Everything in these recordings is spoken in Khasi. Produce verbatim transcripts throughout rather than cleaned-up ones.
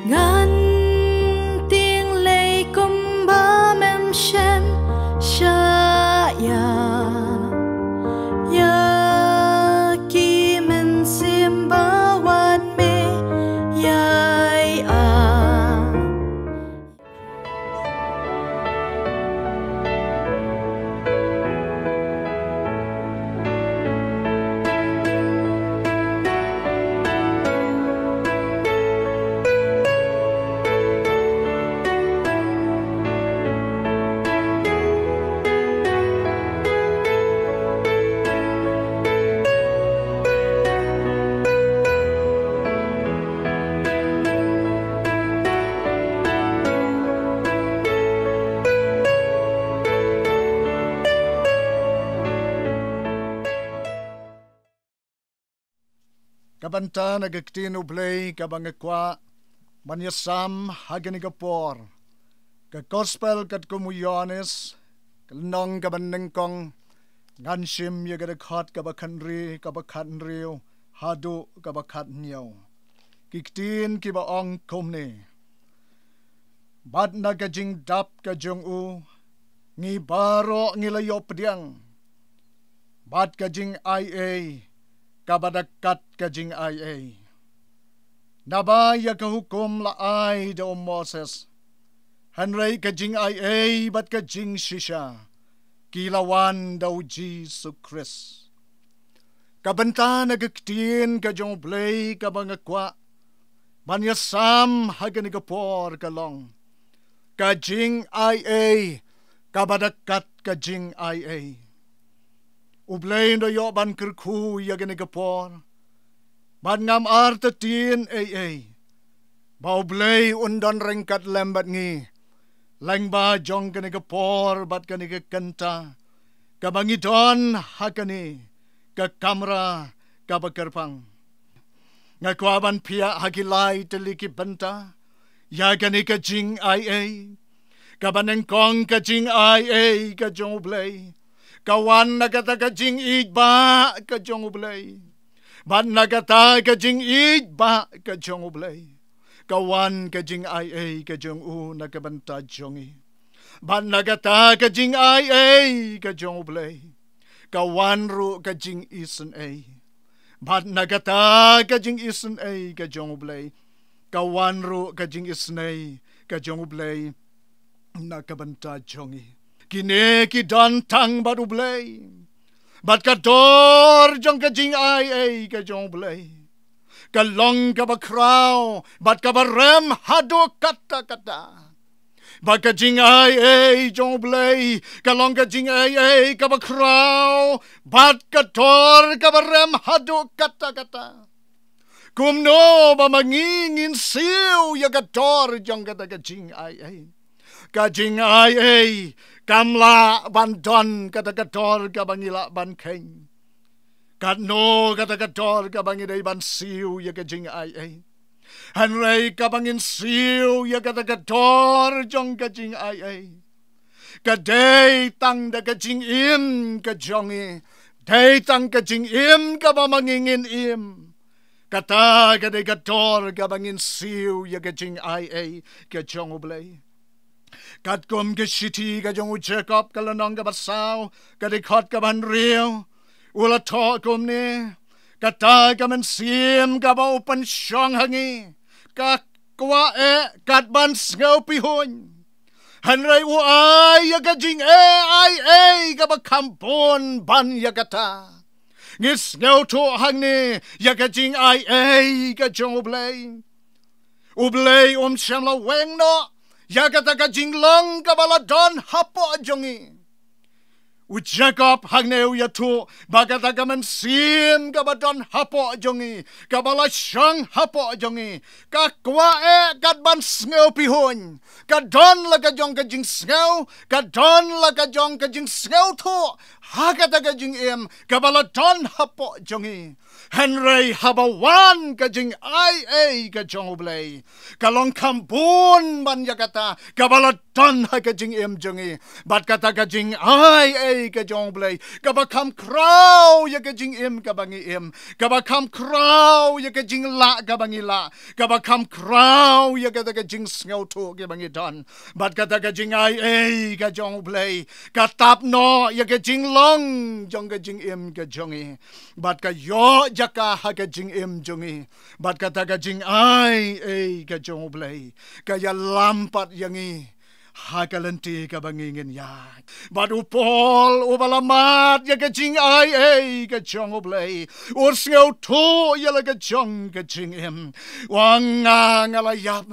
Ngan tieng lei kumba mem shem sha ïa, ïa ki mynsiem ba wan me ïa ïa. Ka bynta na ka ktien U Blei kaba nga kwah ban ïasam ha kane ka por, ka Gospel katkum u Ïoannis, ka lynnong kaba nyngkong, ngan shim ïa ka dkhot kaba khathynriew, kaba khathynriew haduh kaba khathynñiew. Ki ktien kiba ong kumne: Bad na ka jingdap ka jong u, ngi baroh ngi la ïoh pdiang bad ka jingaiei kaba da kat ka jingaiei. Naba ïa ka hukum la ai da u Moses, hynrei ka jingaiei bad ka jingshisha ki la wan da u Jisu Khrist. Ka bynta na ka ktien ka jong U Blei kaba nga kwah ban ïasam ha kane ka por ka long: Ka jingaiei kaba da kat ka jingaiei. U Blei un da ïoh ban kyrkhu ïa kane ka por, bad ngam artatien ei ei ba U Blei un don ryngkat lem bad ngi lyngba jong kane ka por bad kane ka kynta kaba ngi don ha kane ka kamra kaba kyrpang. Nga kwah ban phiah ha ki lai tylli ki bynta ïa kane ka jingaiei. Kaba nyngkong, ka jingaiei ka jong U Blei ka wan na kata ka jingïeit ba ka jong U Blei. Bad na kata ka jingïeit ba ka jong U Blei ka wan ka jingaiei ka jong u na ka bynta jong ngi. Bad na kata ka jingaiei ka jong U Blei ka wan ruh ka jingisynei. Bad na kata ka jingisynei ka jong U Blei ka wan ruh ka jingisynei ka jong U Blei na ka bynta jong ngi. Kine ki don tang bad U Blei. Bad ka dor jong ka jingaiei ka jong U Blei ka long kaba khraw bad kaba rem haduh katta katta. Bad ka jingaiei jong U Blei ka long ka jingaiei kaba khraw bad ka dor kaba rem haduh katta katta. Kumno ba ma ngi ngin siew ïa ka dor jong kata ka jingaiei? Ka jingaiei kam lah ban don kata ka dor kaba ngi lah ban kheiñ. Katno kata ka dor kaba ngi dei ban siew ïa ka jingaiei? Hynrei kaba ngin siew ïa kata ka dor jong ka jingaiei ka dei tang da ka jingim ka jong ngi. Dei tang ka jingim kaba ma ngi ngin im. Kata ka dei ka dor kaba ngin siew ïa ka jingaiei ka jong U Blei. Katkum ka shithi ka jong u Jakob ka lynnong kaba saw ka dkhot kaba hynriew, u la thoh kumne: Kata ka mynsiem kaba u pynshong ha ngi ka kwah eh kat ban sngewpihun. Hynrei u ai ïa ka jingaiei kaba kham bun ban ïa kata ngi sngewthuh hangne ïa ka jingaiei ka jong U Blei. U Blei um shym la weng noh ïa kata ka jinglong kaba la don hapoh jong ngi. U Jakob hangne u ïathuh ba kata ka mynsiem kaba don hapoh jong ngi, kaba la shong hapoh jong ngi, ka kwah eh kat ban sngewpihun. Ka don la ka jong ka jingsngew, ka don la ka jong ka jingsngewthuh ha kata ka jingim kaba la don hapoh jong ngi. Hynrei haba wan ka jingai ei ka jong U Blei, ka long kham bun ban ïa kata kaba la don ha ka jingim jong ngi. Bad kata ka jingai ei ka jong U Blei, kaba kham khraw ïa ka jingim kaba ngi im, kaba kham khraw ïa ka jinglah kaba ngi lah, kaba kham khraw ïa kata ka jingsngewthuh kaba ngi don. Bad kata ka jingai ei ka jong U Blei, ka tap noh ïa ka jinglong jong ka jingim ka jong ngi. Bad ka ïoh jaka ha ka jingim jong ngi. Bad kata ka jingai ei ka jong U Blei, ka ïalam pat ïa ngi ha ka lynti kaba ngi ngin ïaid. Bad u Paul uba la mad ïa ka jingai ei ka jong U Blei, u sngewthuh ïa la ka jong ka jingim. Ong nga nga la ïap.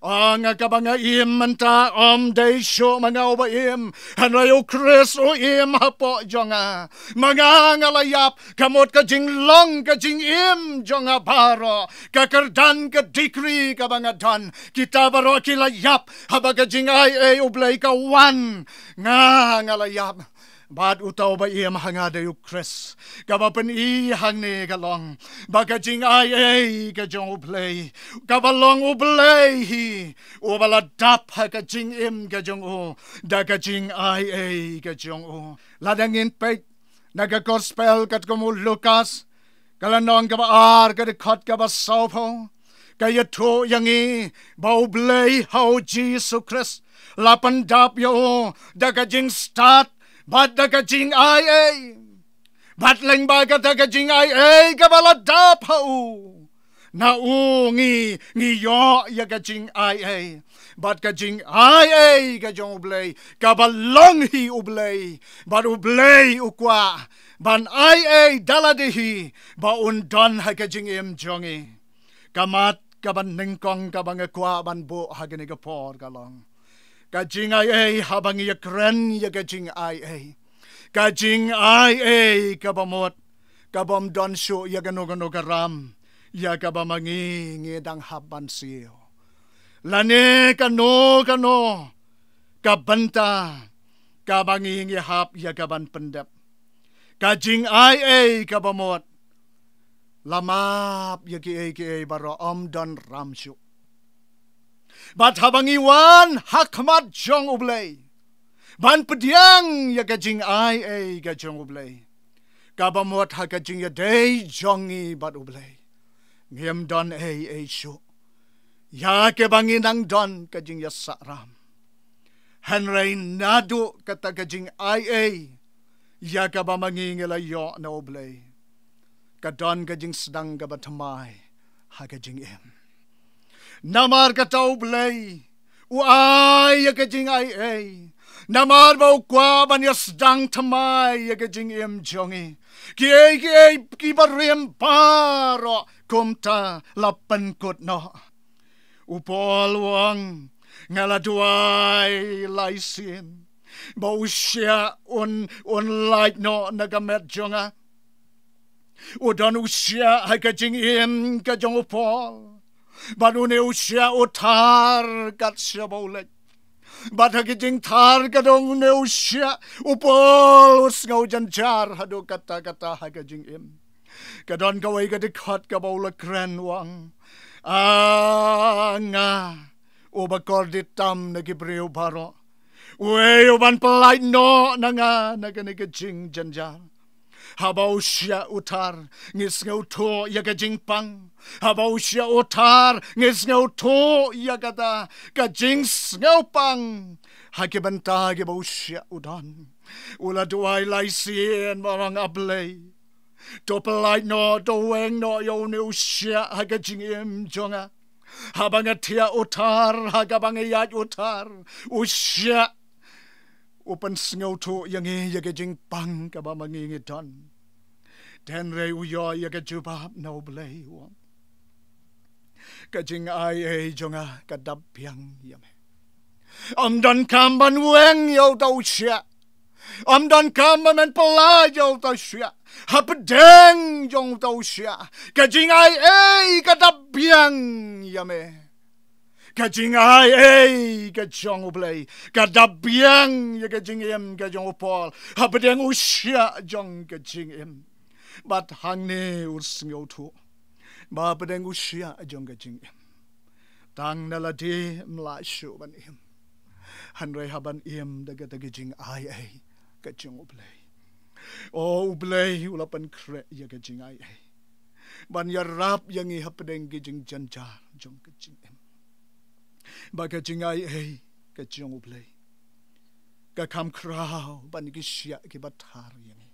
Ong nga kaba nga im mynta ym dei shuh ma nga uba im, hynrei U Khrist u im hapoh jong nga. Ma nga nga la ïap, ka mut ka jinglong ka jingim jong nga baroh, ka kyrdan ka degree kaba nga don, kita baroh ki la ïap haba ka jingai ei U Blei ka wan. Nga nga la ïap. Bad uta uba im ha nga dei U Khrist. Kaba pyni hangne ka long ba ka jingai ei ka jong U Blei, kaba long U Blei hi uba la dap ha ka jingim ka jong u da ka jingai ei ka jong u. Lada ngin peit na ka Gospel katkum u Lukas, ka lynnong kaba ar, ka dkhot kaba sawphew, ka ïathuh ïa ngi ba U Blei ha U Jisu Khrist la pyndap ïa u da ka jingstad bad da ka jingai ei. Bad lyngba kata ka jingai ei kaba la dap ha u, na u ngi ngi ïoh ïa ka jingai ei. Bad ka jingai ei ka jong U Blei, kaba long hi U Blei, bad U Blei u kwah ban ai ei da lade hi ba un don ha ka jingim jong ngi. Ka mat kaba nyngkong kaba nga kwah ban buh ha kane ka por ka long, ka jingai ei haba ngi ïakren ïa ka jingai ei, ka jingai ei kaba mut, kabym don shuh ïa kano kano ka ram ïa kaba ma ngi ngi dang hap ban siew. Lane kano kano ka bynta kaba ngi ngi hap ïa ka ban pyndep. Ka jingai ei kaba mut, la map ïa kiei kiei baroh, ym don ram shuh. Bad haba ngi wan ha khmat jong U Blei ban pdiang ïa ka jingai ei ka jong U Blei, kaba mut ha ka jingïadei jong ngi bad U Blei, ngim don ei ei shuh ïa kaba ngi nang don ka jingïasahram. Hynrei naduh kata ka jingai ei ïa kaba ma ngi ngi la ïoh na U Blei, ka don ka jingsdang kaba thymmai ha ka jingim. Namar kata U Blei u ai ïa ka jingai ei, namar ba u kwah ban ïasdang thymmai ïa ka jingim jong ngi. Kiei kiei kiba rim baroh kumta la pynkut noh. U Paul u ong, nga la duwai lai sien ba u shiah un, un lait noh na ka met jong nga. U don u shiah ha ka jingim ka jong u Paul. Bad une u shiah u thar kat shaba u leit. Bad ha ka jingthar ka jong une u shiah, u Paul u sngew jynjar haduh katta katta ha ka jingim. Ka don kawei ka dkhot kaba u la kren, u ong, a nga uba kordit tam na ki briew baroh, uei u ban pyllait noh na nga na kane ka jingjynjar? Haba u shiah u thar, ngi sngewthuh ïa ka jingpang. Haba u shiah u thar, ngi sngewthuh ïa kata ka jingsngewpang ha ki bynta kiba u shiah u don. U la duwai lai sien, u ong, a Blei, to pyllait noh, to weng noh ïa une u shiah ha ka jingim jong nga. Haba nga thiah u thar, ha kaba nga ïaid u thar, u shiah u pynsngewthuh ïa ngi ïa ka jingpang kaba ma ngi ngi don. Hynrei u ïoh ïa ka jubab na U Blei, u ong, ka jingai ei jong nga ka dap biang ïa me. Ym donkam ban weng ïa uta u shiah. Ym donkam ban pyllait ïa uta u shiah. Hapdeng jong uta u shiah, ka jingai ei ka dap biang ïa me. Ka jingai ei ka jong U Blei ka dap biang ïa ka jingim ka jong u Paul hapdeng u shiah jong ka jingim. Bad hangne u sngewthuh ba hapdeng u shiah jong ka jingim, tang na lade ym lah shuh ban im, hynrei hap ban im da kata ka jingai ei ka jong U Blei. O, U Blei u la pynkhreh ïa ka jingai ei ban ïarap ïa ngi hapdeng ki jingjynjar jong ka jingim. Ba ka jingai ei ka jong U Blei ka kham khraw ban ïa ki shiah kiba thar ïa ngi.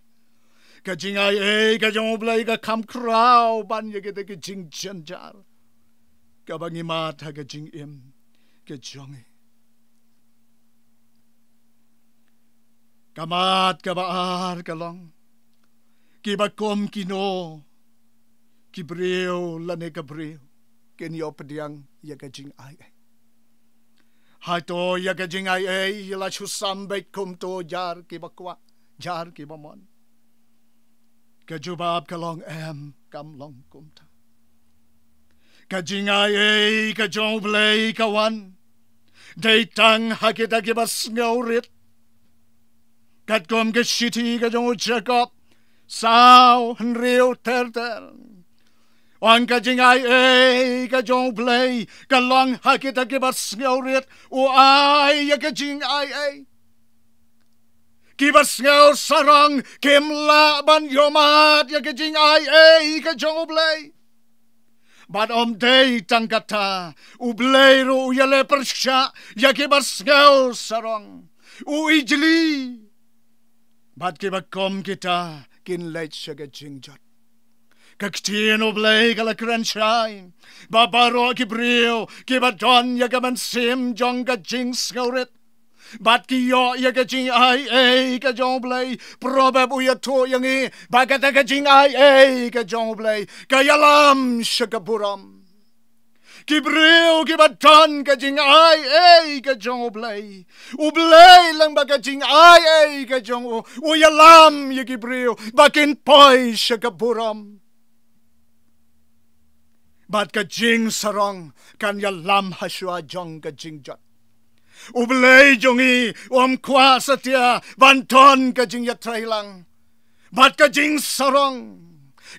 Ka jingai ei ka jong U Blei ka kham khraw ban ïa kita ki jingjynjar kaba ngi mad ha ka jingim ka jong ngi. Ka mat kaba ar ka long, kiba kum kino ki briew lane ka briew kin ïoh pdiang ïa ka jingai ei. Hato ïa ka jingai ei la shu sam beit kumto jar kiba kwah, jar kiba mon? Ka jubab ka long em, kam long kumta. Ka jingai ei ka jong U Blei ka wan dei tang ha kita kiba sngewrit. Katkum ka shithi ka jong u Jakob saw hynriew ter ter, ong ka jingai ei ka jong U Blei ka long ha kita kiba sngewrit. U ai ïa ka jingai ei. Kiba sngew sarong kim lah ban ïoh mad ïa ka jingai ei ka jong U Blei. Bad ym dei tang kata, U Blei ruh u ïaleh pyrshah ïa kiba sngew sarong, u ijli. Bad kiba kum kita kin leit sha ka jingjot. Ka ktien U Blei ka la kren shai ba baroh ki briew kiba don ïa ka mynsiem jong ka jingsngewrit bad ki ïoh ïa ka jingai ei ka jong U Blei, Proverb u ïathuh ïa ngi ba kata ka jingai ei ka jong U Blei ka ïalam sha ka burom. Ki briew kiba don ka jingai ei ka jong U Blei, U Blei lang ba ka jingai ei ka jong u u ïalam ïa ki briew ba kin poi sha ka burom. Bad ka jingsarong kan ïalam ha shuwa jong ka jingjot. U Blei jong ngi um kwah satia ban don ka jingïatreilang. Bad ka jingsarong,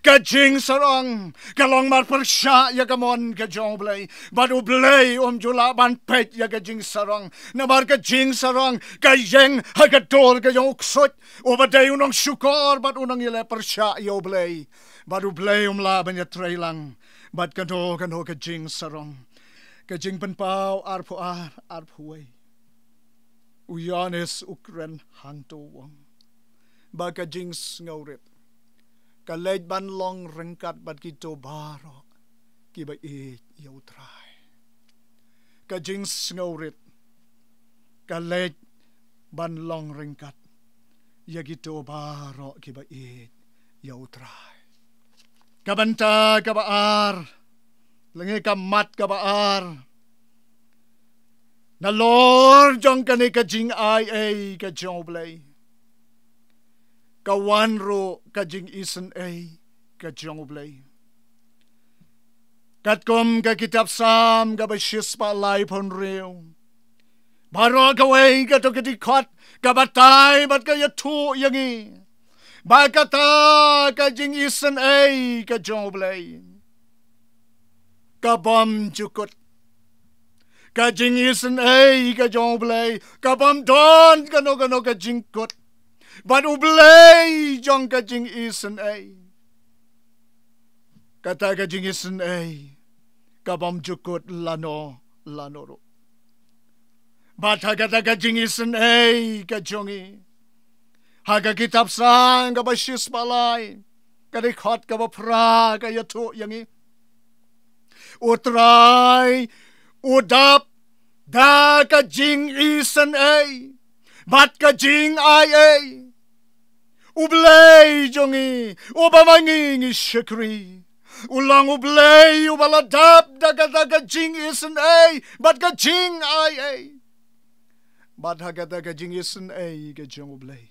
ka jingsarong ka long marpyrshah ïa ka mon ka jong U Blei. Bad U Blei um ju lah ban peit ïa ka jingsarong, namar ka jingsarong ka ïeng ha ka dur ka jong u ksuid uba dei u nongshukor bad u nongïaleh pyrshah ïa U Blei. Bad U Blei um lah ban ïatreilang bad kano kano ka jingsarong. Ka Jingpynpaw arphew ar, arphew wei. U Ïoannis u kren hangto, u ong ba ka jingsngewrit ka leit ban long ryngkat bad kito baroh kiba ïeit ïa U Trai. Ka jingsngewrit ka leit ban long ryngkat ïa kito baroh kiba ïeit ïa U Trai. Ka bynta kaba ar, lane ka mat kaba ar, nalor jong kane ka jingai ei ka jong U Blei, ka wan ruh ka jingisynei ka jong U Blei. Katkum ka kitab Salm kaba shispah laiphew hynriew, baroh kawei kato ka dkhot ka batai bad ka ïathuh ïa ngi ba kata ka jingisynei ka jong U Blei ka bym ju kut. Ka jingisynei ka jong U Blei ka bym don kano kano ka jingkut. Bad U Blei jong ka jingisynei, kata ka jingisynei ka bym ju kut lano lano ruh. Bad ha kata ka jingisynei ka jong ngi, ha ka kitab Salm kaba shispah lai, ka dkhot kaba phra ka ïathuh ïa ngi, U Trai u dap da ka jingisynei bad ka jingai ei. U Blei jong ngi uba ma ngi ngi shakri, u long U Blei uba la dap da kata ka jingisynei bad ka jingai ei. Bad ha kata ka jingisynei ka jong U Blei,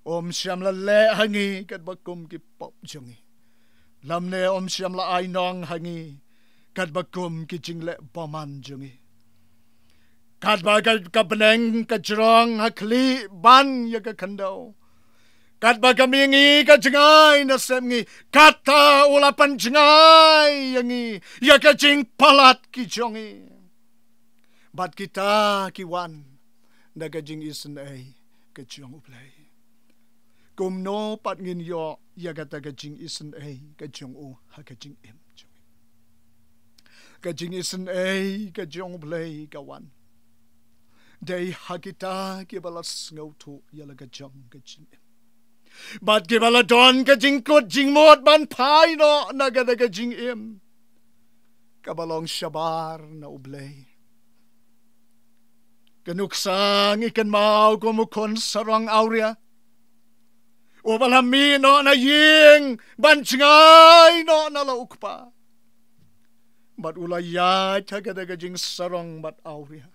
um shym la leh ha ngi katba kum ki pop jong ngi, lymne um shym la ai nong ha ngi katba kum ki jingleh bymman jong ngi. Katba ka, ka bneng ka jrong ha khlieh ban ïa ka khyndew, Katba ka mihngi ka jngai na sepngi, kata u la pynjngai ïa ngi ïa ka jingpalat ki jong ngi. Bad kita ki wan da ka jingisynei ka jong U Blei. Kumno pat ngin ïoh ïa kata ka jingisynei ka jong u ha ka jingim jong ngi? Ka jingisynei ka jong U Blei ka wan dei ha kita kiba la sngewthuh ïa la ka jong ka jingim. Bad kiba la don ka jingkut jingmut ban phai noh na kata ka jingim kaba long shabar na U Blei. Ka nuksa ngi kynmaw kum u khun sarong awria uba la mih noh na ïing ban jngai noh na la u kpa. Bad u la ïaid ha kata ka jingsarong bad awria,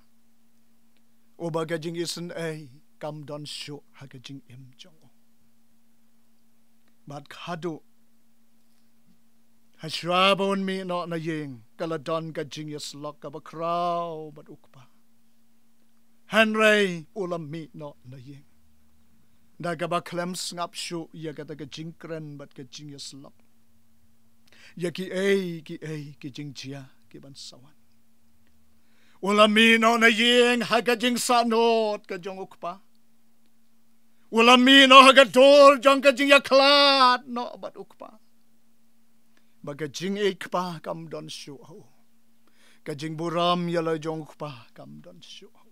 uba ka jingisynei kam don shuh ha ka jingim jong u. Bad haduh ha shuwa ba un mih noh na ïing, ka la don ka jingïasyllok kaba khraw bad u kpa. Hynrei u la mih noh na ïing da kaba khlem sngap shuh ïa kata ka jingkren bad ka jingïasyllok ïa kiei kiei ki jingjia ki ban sa wan. U la mih noh na ïing ha ka jingsahnud ka jong u kpa. U la mih noh ha ka dur jong ka jingïakhlad noh bad u kpa. Ba ka jingïeit kpa kam don shuh ha u. Ka jingburom ïa la jong u kpa kam don shuh ha u.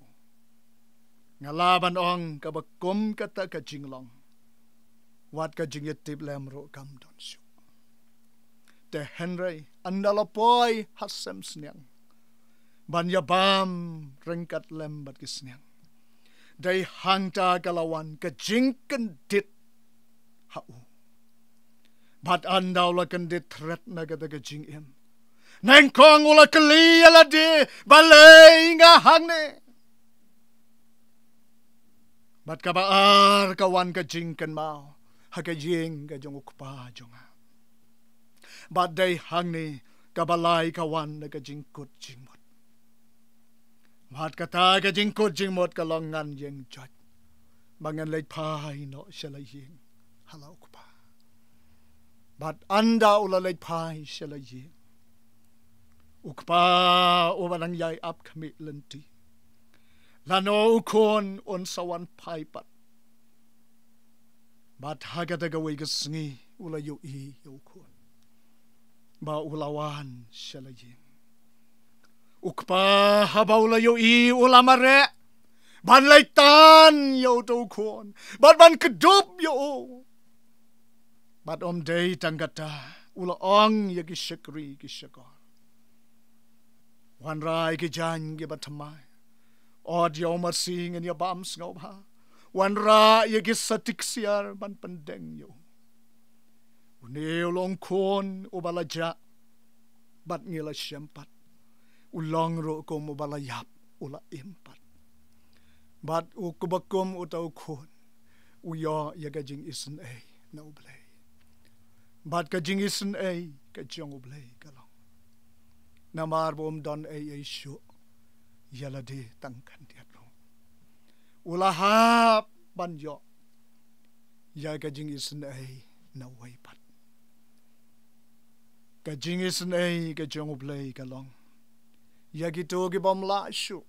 Nga lah ban ong kaba kum kata ka jinglong, wat ka jingïatiplem ruh kam don shuh. Te hynrei ynda la poi ha sem sniang ban ïabam ryngkat lem bad ki sniang, dei hangta ka la wan ka jingkyndit ha u. Bad ynda u la kyndit thret na kata ka jingim, nyngkong u la kylli ïa lade, balei nga hangne? Bad kaba ar ka wan ka jingkynmaw ha ka ïing ka jong u kpa jong nga. Bad dei hangne kaba lai ka wan na ka jingkut jingmut. Bad kata ka jingkut jingmut ka long ngan ïeng joit ba ngan leit phai noh sha la ïing ha la u kpa. Bad ynda u la leit phai sha la ïing, u kpa uba dang ïai ap khmih lynti, lano u khun un sa wan phai pat? Bad ha kata kawei ka sngi u la ïohi ïa u khun ba u la wan sha la ïing. U kpa haba u la ïohi u la mareh ban leit tan ïa uto u khun bad ban kdup ïa u. Bad ym dei tang kata, u la ong ïa ki shakri ki shakor, wanrah ïa ki jaiñ kiba thymmai. Ot ïa u masi ngin ïa bam sngewbha. Wanrah ïa ki satik siar ban pyndeng ïa u. Une u long khun uba la jah bad ngi la shem pat. U long ruh kum uba la ïap, u la im pat. Bad u kaba kum uta u khun u ïoh ïa ka jingisynei na U Blei. Bad ka jingisynei ka jong U Blei ka long, namar ba um don ei ei shuh ïa lade tang khyndiat ruh, u la hap ban ïoh ïa ka jingisynei na uwei pat. Ka jingisynei ka jong U Blei ka long ïa kito ki bym lah shuh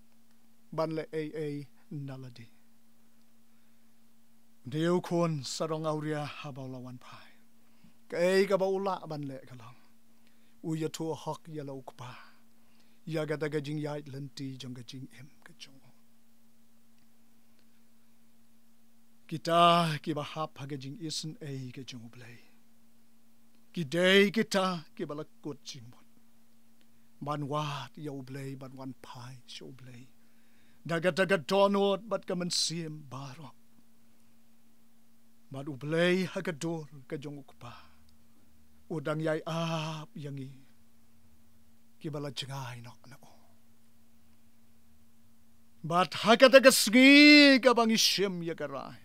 ban leh ei ei na lade. Une u khun sarong awria haba u la wan phai, kaei kaba u lah ban leh ka long u ïathuh hok ïa la u kpa ïa kata ka jingïaid lynti jong ka jingim ka jong u. Kita kiba hap ha ka jingisynei ka jong U Blei ki dei kita kiba la kut jingmut ban wad ïa U Blei, ban wan phai sha U Blei da kata ka dohnud bad ka mynsiem baroh. Bad U Blei ha ka dur ka jong u kpa u dang ïai ap ïa ngi kiba la jngai noh na u. Bad ha kata ka sngi kaba ngi shim ïa ka rai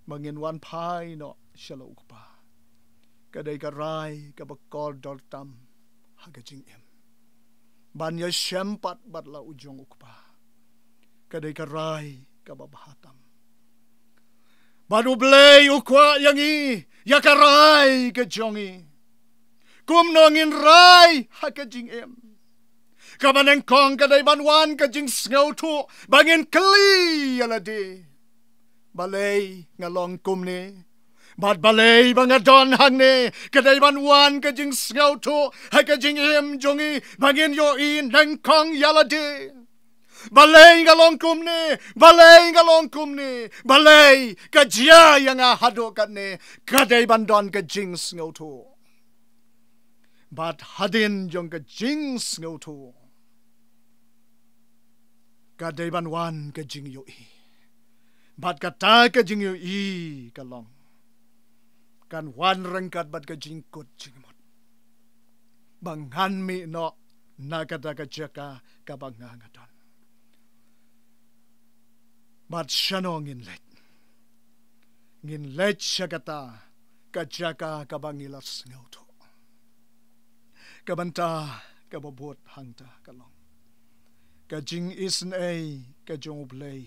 ba ngin wan phai noh sha la u kpa, ka dei ka rai kaba kordor tam ha ka jingim. Ban ïashem pat bad la u jong u kpa ka dei ka rai kaba bha tam. Bad U Blei u kwah ïa ngi, ïa ka rai ka jong ngi. Kumno ngin rai ha ka jingim? Kaba nyngkong ka dei ban wan ka jingsngewthuh, ba ngin kylli ïa lade, balei nga long kumne? Bad balei ba nga don hangne? Ka dei ban wan ka jingsngewthuh ha ka jingim jong ngi, ba ngin ïohi nyngkong ïa lade. Balei nga long kumne? Balei nga long kumne? Balei ka jia ïa nga haduh katne? Ka dei ban don ka jingsngewthuh. Bad hadien jong ka jingsngewthuh, ka dei ban wan ka jingïohi. Bad kata ka jingïohi ka long, kan wan ryngkat bad ka jingkut jingmut, ba ngan mih noh na kata ka jaka kaba nga nga don. Bad shano ngin leit? Ngin leit sha kata ka jaka kaba ngi la sngewthuh. Ka bynta kaba bud hangta ka long, ka jingisynei ka jong U Blei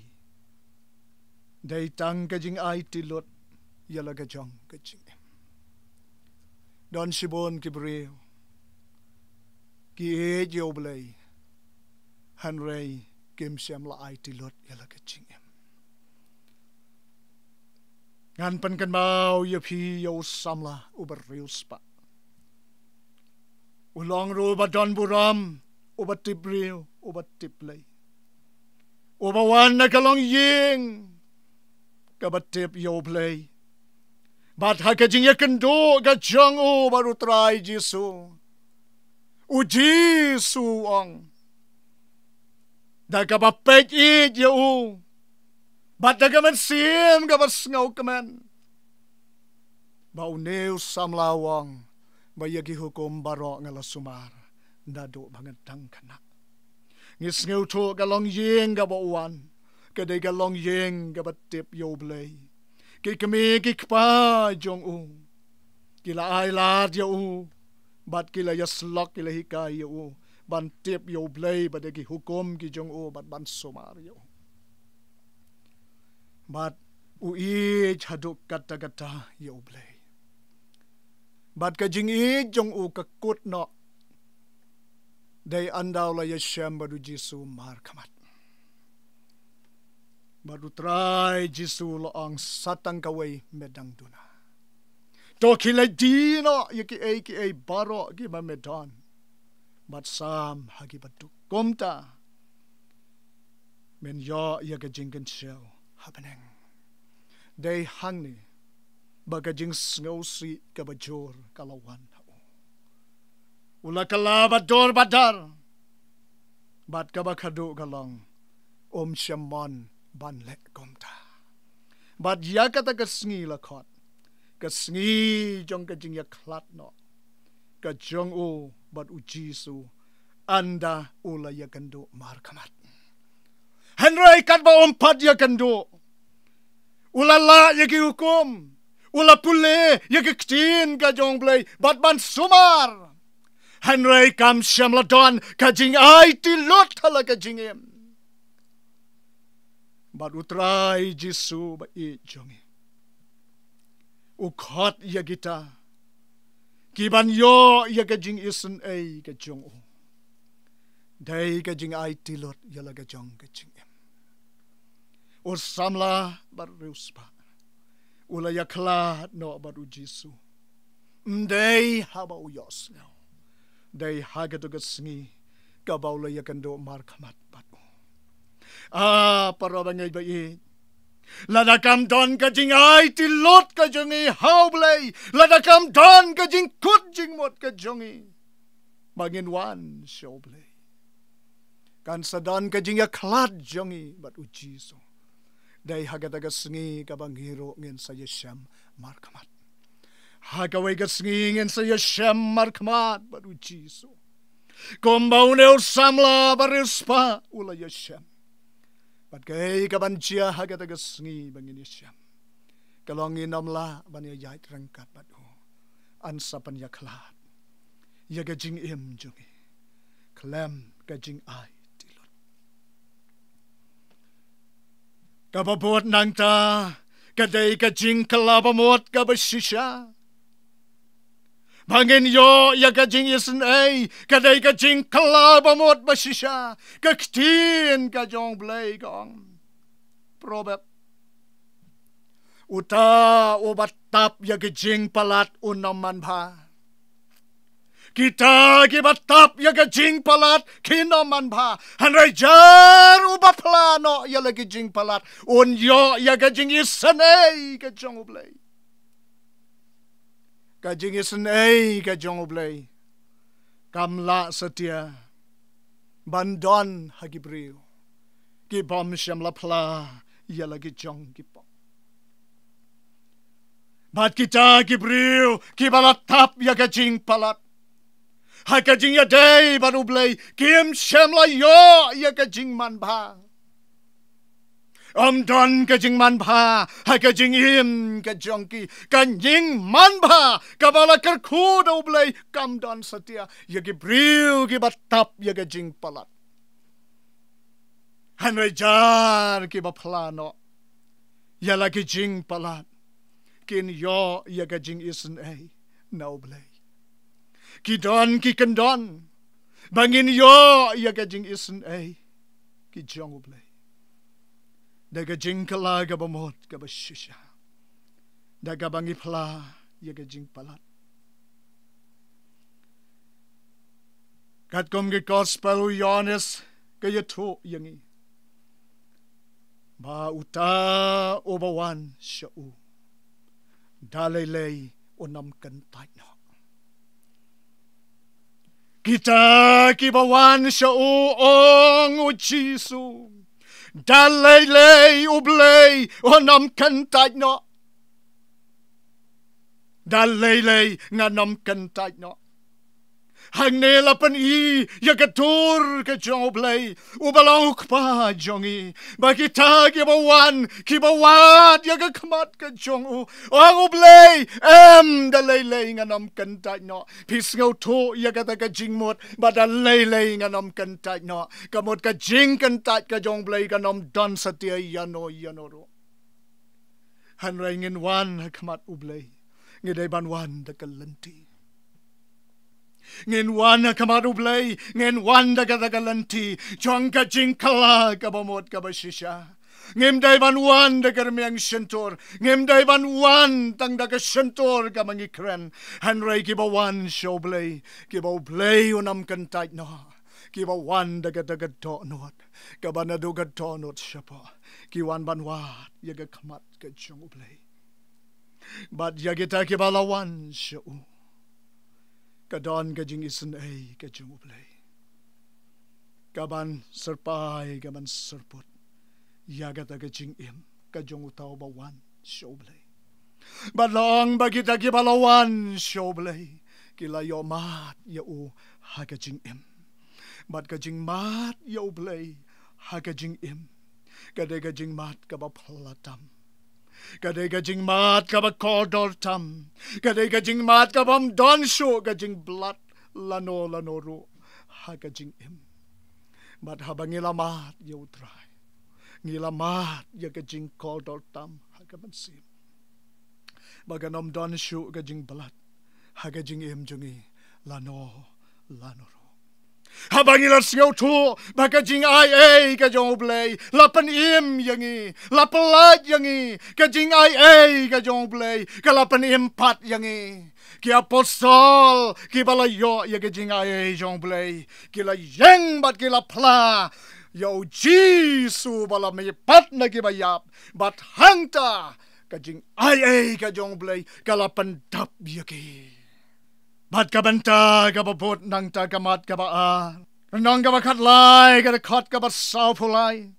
dei tang ka jingaiti lut ïa la ka jong ka jingim. Don shibun ki briew ki ïeit ïa U Blei, hynrei kim shym la aiti lut ïa la ka jingim. Ngan pynkynmaw ïa phi ïa u samla uba riewspah. U long ruh uba don burom, uba tip briew, uba tip Blei. Uba wan na ka longïing kaba tip ïa U Blei. Bad ha ka jingïakynduh ka jong u bad U Trai Jisu, U Jisu u ong, da kaba peit ïeit ïa u, bad da ka mynsiem kaba sngewkmen, ba une u samla u ong, ba ïa ki hukum baroh nga la sumar naduh ba nga dang khynnah. Ngi sngewthuh ka longïing kaba u wan, ka dei ka longïing kaba tip ïa U Blei. Ki kmie ki kpa jong u ki la ailad ïa u, bad ki la ïasyllok, ki la hikai ïa u ban tip ïa U Blei bad ïa ki hukum ki jong u, bad ban sumar ïa u. Bad u ïeit haduh katta katta ïa U Blei. Bad ka jingïeit jong u ka kut noh, dei ynda u la ïashem bad U Jisu markhmat. Bad U Trai Jisu u la ong, sa tang kawei me dang duna. To khie leit die noh ïa kiei kiei baroh kiba me don, bad sam ha kiba duk. Kumta men ïoh ïa ka jingkynshew ha bneng. Dei hangne ba ka jingsngewsih kaba jur ka la wan ha u. U la kylla bad dur bad dar. Bad kaba khadduh ka long, um shym mon ban leh kumta. Bad ïa kata ka sngi la khot ka sngi jong ka jingïakhlad noh ka jong u bad U Jisu, ynda u la ïakynduh markhmat. Hynrei katba um pat ïakynduh, u la lah ïa ki hukum, u la pule ïa ki ktien ka jong U Blei bad ban sumar. Hynrei kam shym la don ka jingaiti lut ha la ka jingim. Bad U Trai Jisu ba ïeit jong ngi, u khot ïa kita ki ban ïoh ïa ka jingisynei ka jong u, dei ka jingaiti lut ïa la ka jong ka jingim. U samla ba riewspah u la ïakhlad noh bad U Jisu. Ym dei haba u ïohsngew, dei ha kata ka sngi kaba u la ïakynduh markhmat bad u. Ah, para bangeit ba ïeit, lada kam don ka jingaiti lut ka jong ngi ha U Blei, lada kam don ka jingkut jingmut ka jong ngi ba ngin wan sha U Blei, kan sa don ka jingïakhlad jong ngi bad U Jisu. Dei ha kata ka sngi kaba ngi ruh ngin sa ïashem markhmat. Ha kawei ka sngi ngin sa ïashem markhmat bad U Jisu, kumba une u samla ba riewspah u la ïashem. Bad kaei kaban jia ha kata ka sngi ba ngin ïashem? Ka long ngin ym lah ban ïaid ryngkat bad u. Yn sa pynïakhlad ïa ka jingim jong ngi khlem ka jingaiti lut. Kaba bud nangta Ka dei ka jingkylla bamut kaba shisha. Ba ngin ïoh ïa ka jingisynei, ka dei ka jingkylla bamut ba shisha. Ka ktien ka jong U Blei ka ong. Proverb. Uta uba tap ïa ka jingpalat un ym manbha. Kita kiba tap ïa ka jingpalat kin ym manbha. Hynrei jar uba phla noh ïa la ka jingpalat un ïoh ïa ka jingisynei ka jong U Blei. Ka jingisynei ka jong U Blei kam lah satia ban don ha ki briew ki bym shym la phla ïa la ki jong ki pop. Bad kita ki briew kiba la tap ïa ka jingpalat ha ka jingïadei bad U Blei, kim shym la ïoh ïa ka jingmanbha. Ym don ka jingmanbha ha ka jingim ka jong ki. Ka jingmanbha kaba la kyrkhu da U Blei kam don satia ïa ki briew kiba tap ïa ka jingpalat. Hynrei jar kiba phla noh ïa la ki jingpalat kin ïoh ïa ka jingisynei na U Blei. Ki don ki kyndon ba ngin ïoh ïa ka jingisynei ki jong U Blei. Da ka jingkylla kaba mut kaba shisha. Da kaba ngi phla ïa ka jingpalat. Katkum ki gospel u Ïohannes ka ïathuh ïa ngi. Ba uta uba wan sha u da lei lei un ym kyntait noh. Kita kiba wan sha u, ong u Jisu, da lei lei U Blei un ym kyntait noh. Da lei lei ngan ym kyntait noh. Hangne la pyni ïa ka dur ka jong U Blei uba long u Kpa jong ngi. Ba kita kiba wan, kiba wad ïa ka khmat ka jong u, ong U Blei, em, da lei lei ngan ym kyntait noh. Phi sngewthuh ïa kata ka jingmut ba da lei lei ngan ym kyntait noh. Ka mut ka jingkyntait ka jong U Blei kan ym don satia ïano ïano ruh. Hynrei ngin wan ha khmat U Blei, ngi dei ban wan da ka lynti. Ngin wan ha khmat U Blei, ngin wan da ka, da ka lynti jong ka jingkylla kaba mut kaba shisha. Ngim dei ban wan da ka rmiang shyntur, ngim dei ban wan tang da ka shyntur kaba ngi kren. Hynrei kiba wan sha U Blei, kiba U Blei un ym kyntait noh, kiba wan da ka, da ka dohnud kaba naduh ka dohnud shapoh, ki wan ban wad ïa ka khmat ka jong U Blei. Bad ïa kita kiba la wan sha u, ka don ka jingisynei ka jong U Blei kaban syrpai, kaban syrput ïa kata ka jingim ka jong uta uba wan sha U Blei. Bad la ong ba kita kiba la wan sha U Blei ki la ïoh mad ïa u ha ka jingim. Bad ka jingmad ïa U Blei ha ka jingim ka dei ka jingmad kaba phylla tam. Ka dei ka jingmad kaba kordor tam. Ka dei ka jingmad kabym don shuh ka jingblad lano lano ruh ha ka jingim. Bad haba ngi la mad ïa U Trai, ngi la mad ïa ka jingkordor tam ha ka mynsiem. Ba kan ym don shuh ka jingblad ha ka jingim jong ngi lano lano ruh. Haba ngi la sngewthuh ba ka jingaiei ka jong U Blei la pynim ïa ngi, la pyllait ïa ngi, ka jingaiei ka jong U Blei ka la pynim pat ïa ngi. Ki apostol kiba la ïoh ïa ka jingaiei jong U Blei ki la ïeng bad ki la phla ïa U Jisu ba la mih pat na kiba ïap. Bad hangta ka jingaiei ka jong U Blei ka la pyndap ïa ki. Bad ka bynta kaba bud nangta ka mat kaba ar, lynnong kaba khatlai, ka dkhot kaba sawphew lai,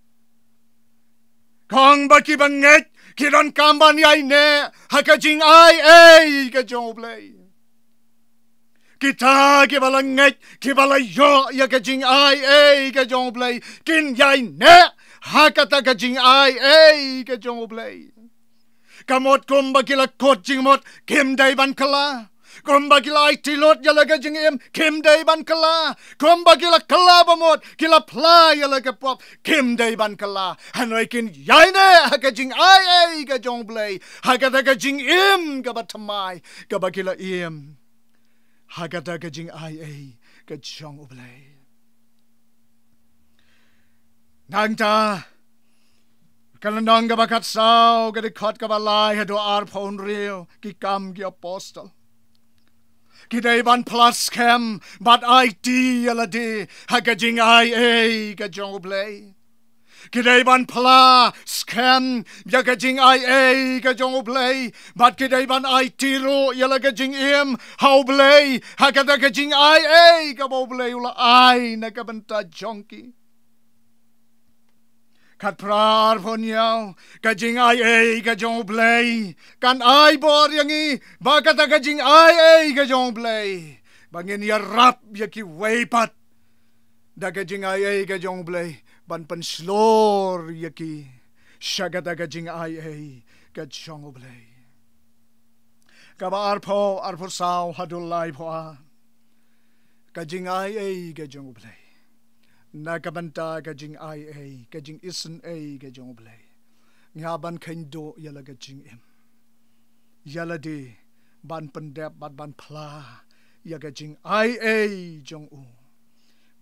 ka ong ba kiba ngeit ki donkam ban ïaineh ha ka jingaiei ka jong U Blei. Kita kiba la ngeit, kiba la ïoh ïa ka jingaiei ka jong U Blei kin ïaineh ha kata ka jingaiei ka jong U Blei. Ka mut kumba ki la kut jingmut, kim dei ban kylla. Kumba ki la aiti lut ïa la ka jingim, kim dei ban kylla. Kumba ki la kylla bamut, ki la phla ïa la ka pop, kim dei ban kylla. Hynrei kin ïaineh ha ka jingai ei ka jong U Blei, ha kata ka jingim kaba thymmai kaba ki la im ha kata ka jingai ei ka jong U Blei. Nangta ka lynnong kaba khatsaw, ka dkhot kaba lai haduh arphew hynriew, Ki Kam ki Apostol. Ki dei ban phla skhem bad aiti ïa lade ha ka jingai ei ka jong U Blei. Ki dei ban phla skhem ïa ka jingai ei ka jong U Blei, bad ki dei ban aiti ruh ïa la ka jingim ha U Blei, ha kata ka jingai ei kaba U Blei u la ai na ka bynta jong ki. Khatphra, arphew hynñiew, ka jingai ei ka jong U Blei kan ai bor ïa ngi, ba kata ka jingai ei ka jong U Blei, ba ngin ïarap ïa kiwei pat da ka jingai ei ka jong U Blei, ban pynshlur ïa ki sha kata ka jingai ei ka jong U Blei. Kaba arphew, arphew saw haduh laiphew ar, ka jingai ei ka jong U Blei. Na ka bynta ka jingai ei, ka jingisynei ka jong U Blei, ngi hap ban kheiñ duh ïa la ka jingim, ïa lade ban pyndep bad ban phla ïa ka jingai ei jong u,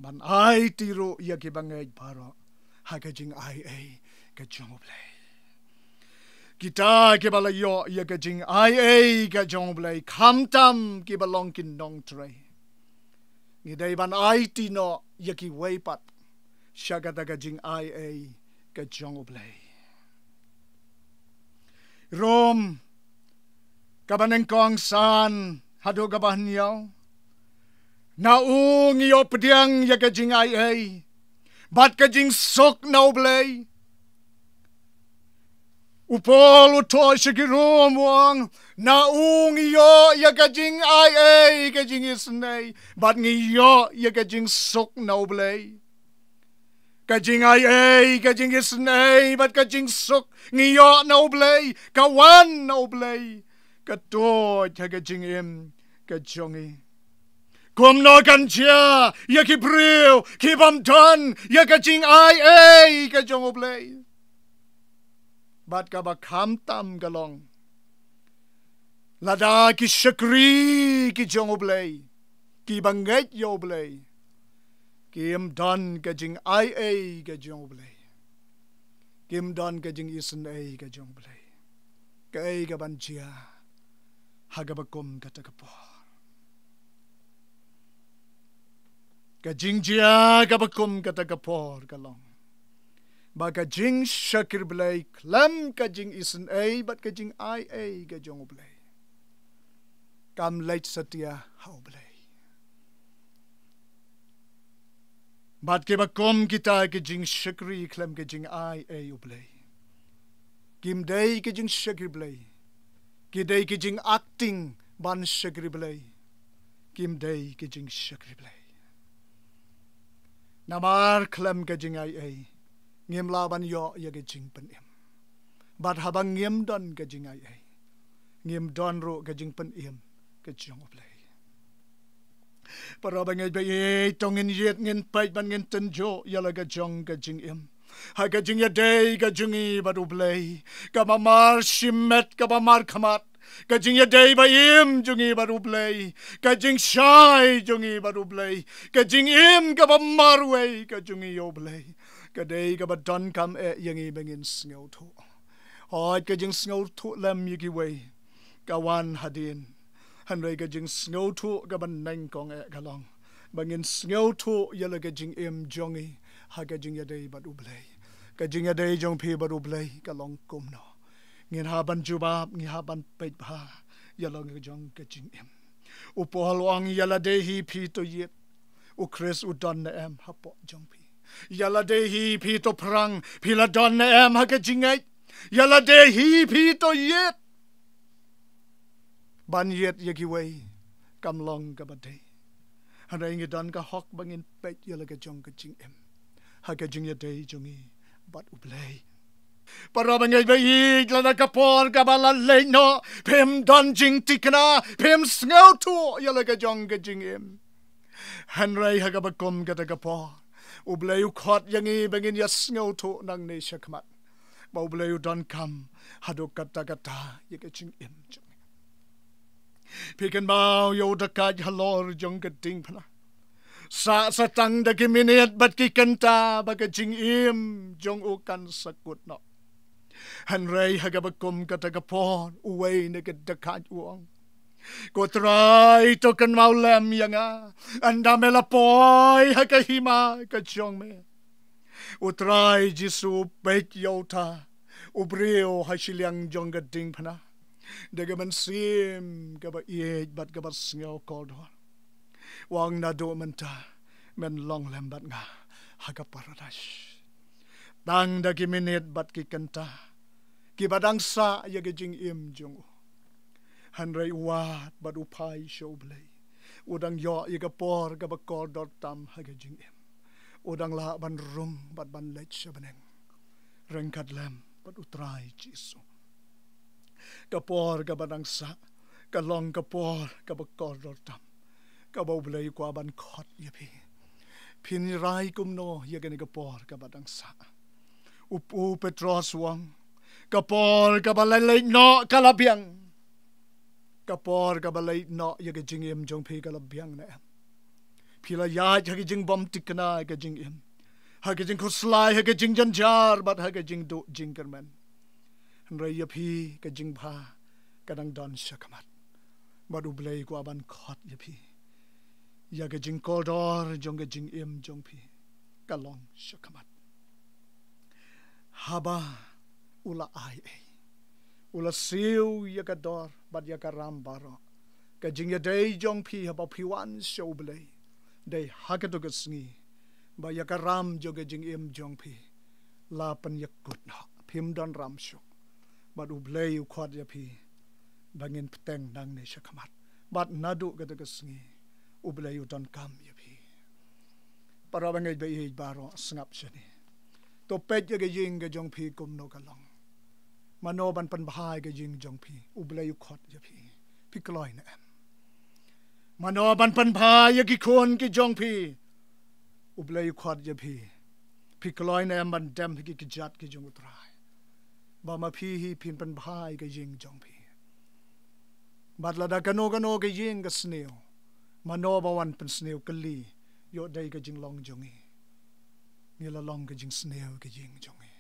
ban aiti ruh ïa ki bangeit baroh ha ka jingai ei ka jong U Blei. Kita kiba la ïoh ïa ka jingai ei ka jong U Blei, khamtam kiba long ki nongtrei, ngi dei ban aiti noh ïa kiwei pat sha kata ka jingai ei ka jong U Blei. Rom kaba nyngkong, san haduh kaba hynñiew. Na u ngi ïoh pdiang ïa ka jingai ei bad ka jingsuk na U Blei. U Paul u thoh sha ki Rom u ong, na u ngi ïoh ïa ka jingai ei, ka jingisynei, bad ngi ïoh ïa ka jingsuk na U Blei. Ka jingai ei, ka jingisynei bad ka jingsuk ngi ïoh na U Blei, ka wan na U Blei, ka tuid ha ka jingim ka jong ngi. Kumno kan jia ïa ki briew ki bym don ïa ka jingai ei ka jong U Blei? Bad kaba khamtam ka long, lada ki shakri ki jong U Blei, ki bangeit ïa U Blei, kim don ka jingai ei ka jong U Blei, kim don ka jingisynei ka jong U Blei, kaei kaban jia ha kaba kum kata ka por? Ka jingjia kaba kum kata ka por ka long ba ka jingshakri Blei khlem ka jingisynei bad ka jingai ei ka jong U Blei kam leit satia ha U Blei. Bad kiba kum kita ki jingshakri khlem ka jingai ei U Blei, kim dei ki jingshakri Blei, ki dei ki jingacting ban shakri Blei, kim dei ki jingshakri Blei. Namar khlem ka jingai ei ngim lah ban ïoh ïa ka jingpynim. Bad haba ngim don ka jingai ei, ngim don ruh ka jingpynim ka jong U Blei. Para bangeit ba ïeit, to ngin ïit, ngin peit bad ngin tynjuh ïa la ka jong ka jingim ha ka jingïadei ka jong ngi bad U Blei, kaba mar shimet, kaba mar khmat, ka jingïadei ba im jong ngi bad U Blei, ka jingshai jong ngi bad U Blei, ka jingim kaba marwei ka jong ngi ïa U Blei, ka dei kaba donkam eh ïa ngi ba ngin sngewthuh. Hooid, ka jingsngewthuh lem ïa kiwei ka wan hadien, hynrei ka jingsngewthuh kaba nyngkong eh ka long ba ngin sngewthuh ïa la ka jingim jong ngi ha ka jingïadei bad U Blei. Ka jingïadei jong phi bad U Blei ka long kumno? Ngin hap ban jubab, ngi hap ban peit bha ïa la ka jong ka jingim. U Paul u ong, ïa lade hi phi to ïit, U Khrist u don ne em hapoh jong phi? Ïa lade hi phi to phrang, phi la don ne em ha ka jingngeit? Ïa lade hi phi to ïit? Ban ïit ïa kiwei kam long kaba dei. Hynrei ngi don ka hok ba ngin peit ïa la ka jong ka jingim ha ka jingïadei jong ngi bad U Blei. Para bangeit ba ïeit, lada ka por kaba la leit noh phim don jingthikna, phim sngewthuh ïa la ka jong ka jingim. Hynrei ha kaba kum kata ka por, U Blei u khot ïa ngi ba ngin ïa sngewthuh nangne shakhmat ba U Blei u donkam haduh katta katta ïa ka jingim jong ngi. Phi kynmaw ïa u dakaid halor jong ka diengphna. Sah sa tang da ki minit bad ki kynta ba ka jingim jong u kan sa kut noh. Hynrei ha kaba kum kata ka por, uwei na ki dakaid u ong, "Ko Trai, to kynmaw lem ïa nga ynda me la poi ha ka hima ka jong me." U Trai Jisu u peit ïa uta u briew ha shiliang jong ka diengphna da ka mynsiem kaba ïeit bad kaba sngew kordor. U ong, "Naduh mynta men long lem bad nga ha ka paradais." Tang da ki minit bad ki kynta kiba dang sah ïa ka jingim jong u, hynrei u wad bad u phai sha U Blei. U dang ïoh ïa ka por kaba kordor tam ha ka jingim. U dang lah ban rung bad ban leit sha bneng ryngkat lem bad U Trai Jisu. Ka por kaba dang sah ka long ka por kaba kordor tam kaba U Blei u kwah ban khot ïa phi. Phin rai kumno ïa kane ka por kaba dang sah? U, u Petros u ong, "Ka por kaba la leit noh ka la biang." Ka por kaba leit noh ïa ka jingim jong phi ka la biang ne em? Phi la ïaid ha ka jingbymthikna ïa ka jingim, ha ka jingkhuslai, ha ka jingjynjar bad ha ka jingduh jingkyrmen. Hynrei ïa phi ka jingbha ka dang don shakhmat bad U Blei u kwah ban khot ïa phi. Ïa ka jingkordor jong ka jingim jong phi ka long shakhmat. Haba u la ai ei, u la siew ïa ka dor bad ïa ka ram baroh, ka jingïadei jong phi haba phi wan sha U Blei dei ha kato ka sngi ba ïa ka ram jong ka jingim jong phi la pynïakut noh, phim don ram shuh. Bad U Blei u khot ïa phi ba ngin bteng nangne shakhmat bad naduh kato ka sngi U Blei u donkam ïa phi. Para bangeit ba ïeit baroh, sngap shane. To peit ïa ka ïing ka jong phi kumno ka long. Mano ban pynbha ïa ka ïing jong phi? U Blei u khot ïa phi. Phi kloi ne em? Mano ban pynbha ïa ki khun ki jong phi? U Blei u khot ïa phi. Phi kloi ne em ban dem ha ki kjat ki jong U Trai? Ba ma phi hi phin pynbha ïa ka ïing jong phi. Bad lada kano kano ka ïing ka sniew, mano ba wan pynsniew? Kylli, ïoh dei ka jinglong jong ngi. Ngi la long ka jingsniew ka ïing jong ngi.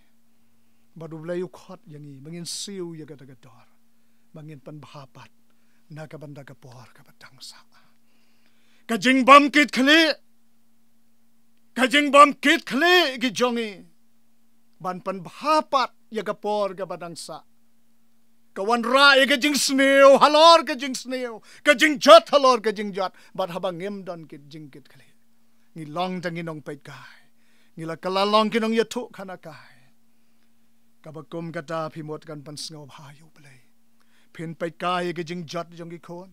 Bad U Blei u khot ïa ngi ba ngin siew ïa kata ka dor, ba ngin pynbha pat na ka bynta ka por kaba dang sah. Ka jingbymkitkhlieh, ka jingbymkitkhlieh ki jong ngi ban pynbha pat ïa ka por kaba dang sah. Ka wanrah ïa ka jingsniew halor ka jingsniew, ka jingjot halor ka jingjot. Bad haba ngim don ki jingkitkhlieh, ngi long tang ki nongpeitkai, ngi la kylla long ki nongïathuhkhana kai. Kaba kum kata, phi mut kan pynsngewbha ïa U Blei. Phin peitkai ïa ka jingjot jong ki khun.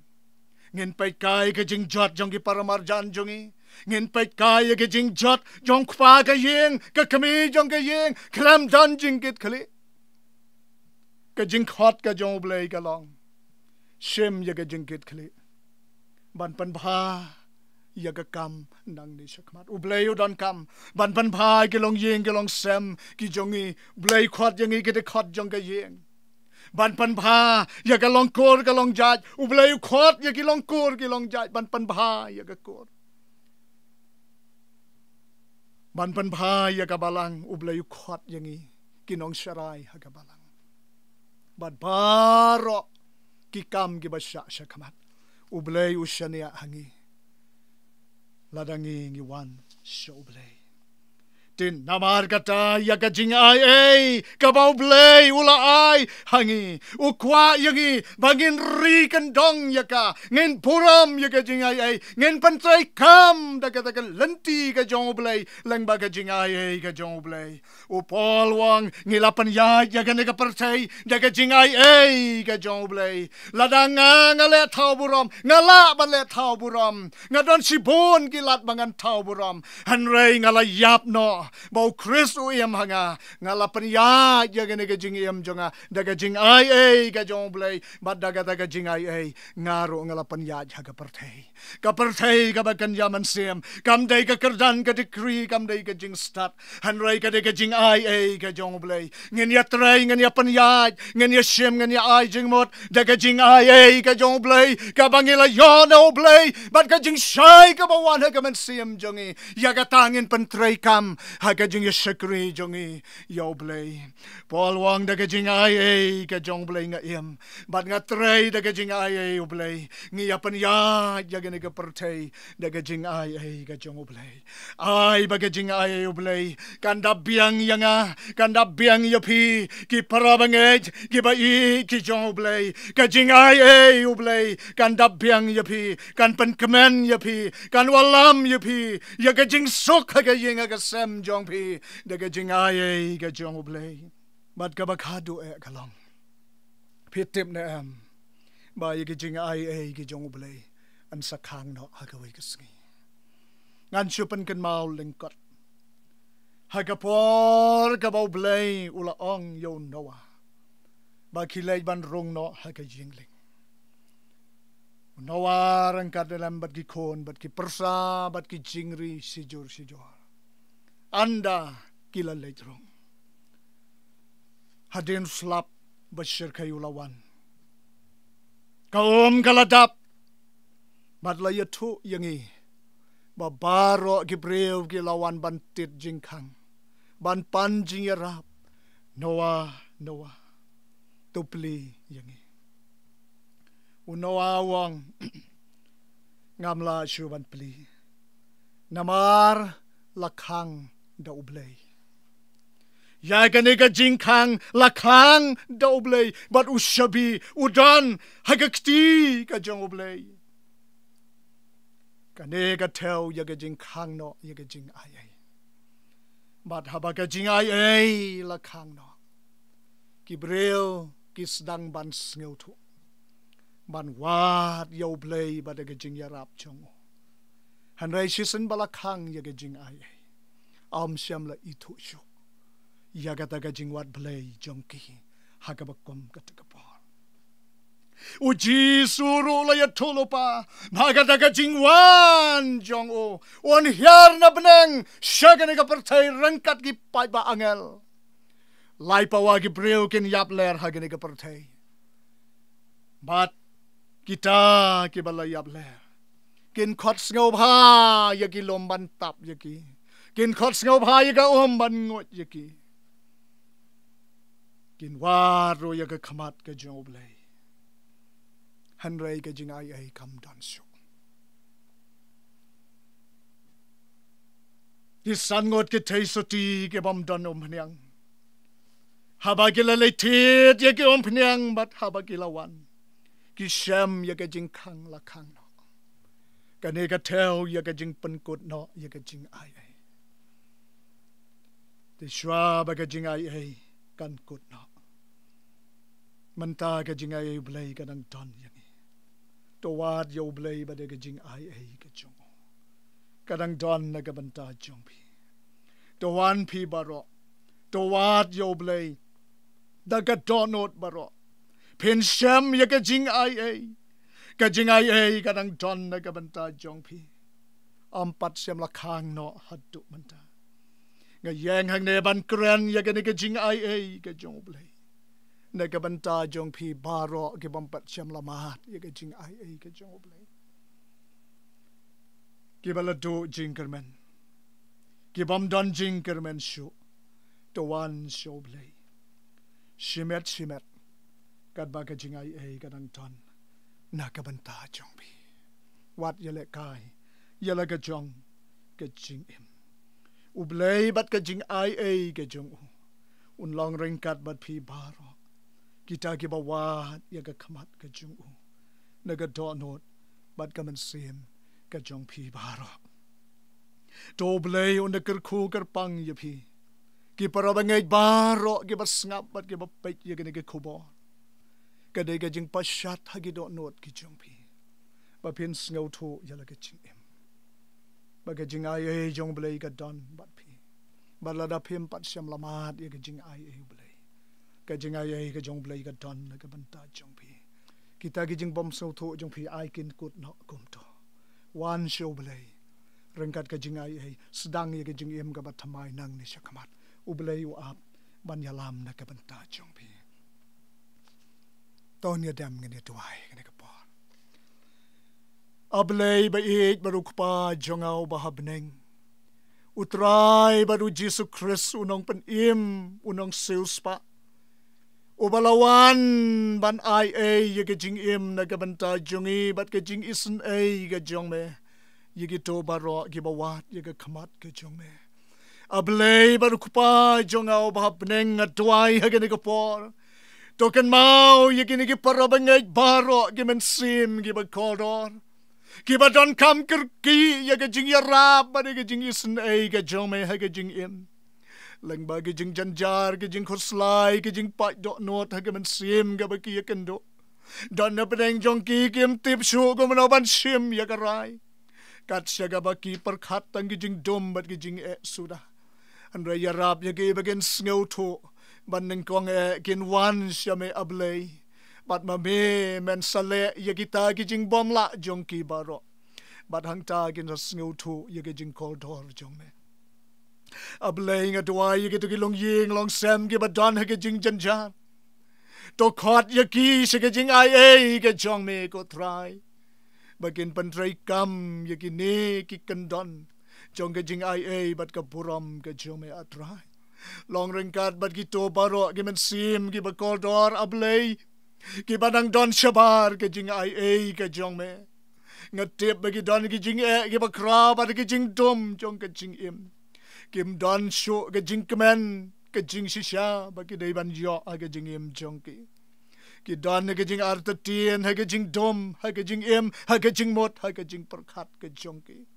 Ngin peitkai ïa ka jingjot jong ki paramarjan jong ngi. Ngin peitkai ïa ka jingjot jong u kpa ka ïing, ka kmie jong ka ïing, khlem don jingkitkhlieh. Ka jingkhot ka jong U Blei ka long, shim ïa ka jingkitkhlieh ban pynbha ïa ka kam nangne shakhmat. U Blei u donkam ban pynbha ïa ki longïing ki longsem ki jong ngi. U Blei u khot ïa ngi ki dkhot jong ka ïing ban pynbha ïa ka longkur ka longjait. U Blei u khot ïa ki longkur ki longjait ban pynbha ïa ka kur, ban pynbha ïa ka balang. U Blei u khot ïa ngi ki nongsharai ha ka balang. Bad baroh ki kam kiba shah shakhmat, U Blei u shaniah ha ngi lada ngi ngi wan sha U Blei. Te namar kata, ïa ka jingai ei kaba U Blei u la ai ha ngi, u kwah ïa ngi ba ngin ri kyndong ïa ka, ngin burom ïa ka jingai ei, ngin pyntreikam da kata ka lynti ka jong U Blei lyngba ka jingai ei ka jong U Blei. U Paul u ong, ngi la pynïaid ïa kane ka pyrthei da ka jingai ei ka jong U Blei. Lada nga nga leh thaw burom, nga lah ban leh thaw burom. Nga don shibun ki lad ba ngan thaw burom, hynrei nga la ïap noh ba U Khrist u im ha nga, nga la pynïaid ïa kane ka jingim jong nga da ka jingai ei ka jong U Blei, bad da kata ka jingai ei nga ruh nga la pynïaid ha ka pyrthei. Ka pyrthei kaba kynja mynsiem kam dei ka kyrdan, ka decree, kam dei ka jingstad, hynrei ka dei ka jingai ei ka jong U Blei. Ngin ïatrei, ngin ïapynïaid, ngin ïashim, ngin ïa ai jingmut da ka jingai ei ka jong U Blei, kaba ngi la ïoh na U Blei, bad ka jingshai kaba wan ha ka mynsiem jong ngi. Ïa kata ngin pyntreikam ha ka jingïashakri jong ngi ïa U Blei. Paul u ong, da ka jingai ei ka jong U Blei nga im, bad nga trei da ka jingai ei U Blei. Ngi ïapynïaid ïa kane ka pyrthei da ka jingai ei ka jong U Blei. Ai ba ka jingai ei U Blei kan da biang ïa nga, kan da biang ïa phi, ki para bangeit, kiba ïeit ki jong U Blei. Ka jingai ei U Blei kan da biang ïa phi, kan pynkmen ïa phi, kan wallam ïa phi ïa ka jingsuk ha ka ïing ha ka sem jong phi da ka jingai ei ka jong U Blei. Bad kaba khadduh eh ka long, phi tip ne em ba ïa ka jingai ei ka jong U Blei yn sa khang noh ha kawei ka sngi? Ngan shu pynkynmaw lyngkot ha ka por kaba U Blei u la ong ïa u Noah ba ki leit ban rung noh ha ka ïing lieng. U Noah ryngkat lem bad ki khun, bad ki pyrsa, bad ki jingri shijur shijor, ynda ki la leit rung. Hadien slap ba shyrkhei u la wan, ka um ka la dap, bad la ïathuh ïa ngi ba baroh ki briew ki la wan ban tied jingkhang, ban pan jingïarap. Noah, Noah, to plie ïa ngi. U Noah u ong, ngam lah shuh ban plie, namar la khang da U Blei. Ïa kane ka jingkhang la khang da U Blei, bad u shabi u don ha ka kti ka jong U Blei. Kane ka thew ïa ka jingkhang noh ïa ka jingai ei. Bad haba ka jingai ei la khang noh, ki briew ki sdang ban sngewthuh, ban wad ïa U Blei bad ïa ka jingïarap jong u. Hynrei shisien ba la khang ïa ka jingai ei, ym shym la ithuh shuh ïa kata ka jingwad Blei jong ki ha kaba kum kata ka por. U Jisu ruh la ïathuh lypa ba ha kata ka jingwan jong u, un hiar na bneng sha kane ka pyrthei ryngkat ki paidbah angel. Lai pawa ki briew kin ïap ler ha kane ka pyrthei. Bad kita kiba la ïap ler kin khot sngewbha ïa ki lum ban tap ïa ki. Kin khot sngewbha ïa ka um ban nguid ïa ki. Kin wad ruh ïa ka khmat ka jong U Blei. Hynrei ka jingai ei kam don shuh. Ki san ngut ki theisotti ki bym don umphniang, haba ki la leit thied ïa ki umphniang bad haba ki la wan, ki shem ïa ka jingkhang la khang noh. Kane ka thew ïa ka jingpynkut noh ïa ka jingai ei. Te shuwa ba ka jingai ei kan kut noh, mynta ka jingai ei U Blei ka dang don ïa ngi. To wad ïa U Blei bad ïa ka jingai ei ka jong u, ka dang don na ka bynta jong phi. To wan phi baroh, to wad ïa U Blei da ka dohnud baroh. Phin shem ïa ka jingai ei. Ka jingai ei ka dang don na ka bynta jong phi. Ym pat shym la khang noh haduh mynta. Nga ïeng hangne ban kren ïa kane ka jingai ei ka jong U Blei na ka bynta jong phi baroh ki bym pat shym la mad ïa ka jingai ei ka jong U Blei. Kiba la duh jingkyrmen, ki bym don jingkyrmen shuh, to wan sha U Blei shimet shimet, katba ka jingai ei ka dang don na ka bynta jong phi. Wat ïalehkai ïa la ka jong ka jingim. U Blei bad ka jingai ei ka jong u un long ryngkat bad phi baroh, kita kiba wad ïa ka khmat ka jong u na ka dohnud bad ka mynsiem ka jong phi baroh. To U Blei un da kyrkhu kyrpang ïa phi, ki para bangeit baroh kiba sngap bad kiba peit ïa kane ka khubor. Ka dei ka jingpashat ha ki dohnud ki jong phi ba phin sngewthuh ïa la ka jingim, ba ka jingai ei jong U Blei ka don bad phi. Bad lada phim pat shym la mad ïa ka jingai ei, U Blei, ka jingai ei ka jong U Blei ka don na ka bynta jong phi. Kita ki jingbymsngewthuh jong phi ai kin kut noh kumto. Wan sha U Blei ryngkat ka jingai ei, sdang ïa ka jingim kaba thymmai nangne shakhmat. U Blei u ap ban ïalam na ka bynta jong phi. To ngin ïa dem, ngin ïa duwai ha kane ka por. A Blei ba ïeit bad U Kpa jong nga uba ha bneng, U Trai bad U Jisu Khrist, U Nongpynim, U Nongsiewspah, uba la wan ban ai ei ïa ka jingim na ka bynta jong ngi bad ka jingisynei ka jong me ïa kito baroh kiba wad ïa ka khmat ka jong me. A Blei bad U Kpa jong nga uba ha bneng, nga duwai ha kane ka por, to kynmaw ïa kine ki para bangeit baroh, ki mynsiem kiba kordor, kiba donkam kyrkieh ïa ka jingïarap bad ïa ka jingisynei ka jong me ha ka jingim. Lyngba ki jingjynjar, ki jingkhuslai, ki jingpait dohnud ha ka mynsiem kaba ki ïakynduh, don na pdeng jong ki kim tip shuh kumno ban shim ïa ka rai, kat sha kaba ki pyrkhat tang ki jingdum bad ki jingeh suda. Hynrei ïarap ïa ki ba kin sngewthuh ba nyngkong eh kin wan sha me, A Blei, bad ma me men sa leh ïa kita ki jingbymlah jong ki baroh. Bad hangta kin sa sngewthuh ïa ka jingkordor jong me. A Blei, nga duwai ïa kito ki longïing longsem kiba don ha ka jingjynjar, to khot ïa ki sha ka jingai ei ka jong me, ko Trai, ba kin pyntreikam ïa kine ki kyndon jong ka jingai ei bad ka burom ka jong me, A Trai. Long ryngkat bad kito baroh ki mynsiem kiba kordor, A Blei, kiba nang don shabar ka jingai ei ka jong me. Nga tip ba ki don ki jingeh kiba khraw bad ki jingdum jong ka jingim. Kim don shuh ka jingkmen, ka jingshisha ba ki dei ban ïoh ha ka jingim jong ki. Ki don ha ka jingartatien, ha ka jingdum, ha ka jingim, ha ka jingmut, ha ka jingpyrkhat ka jong ki.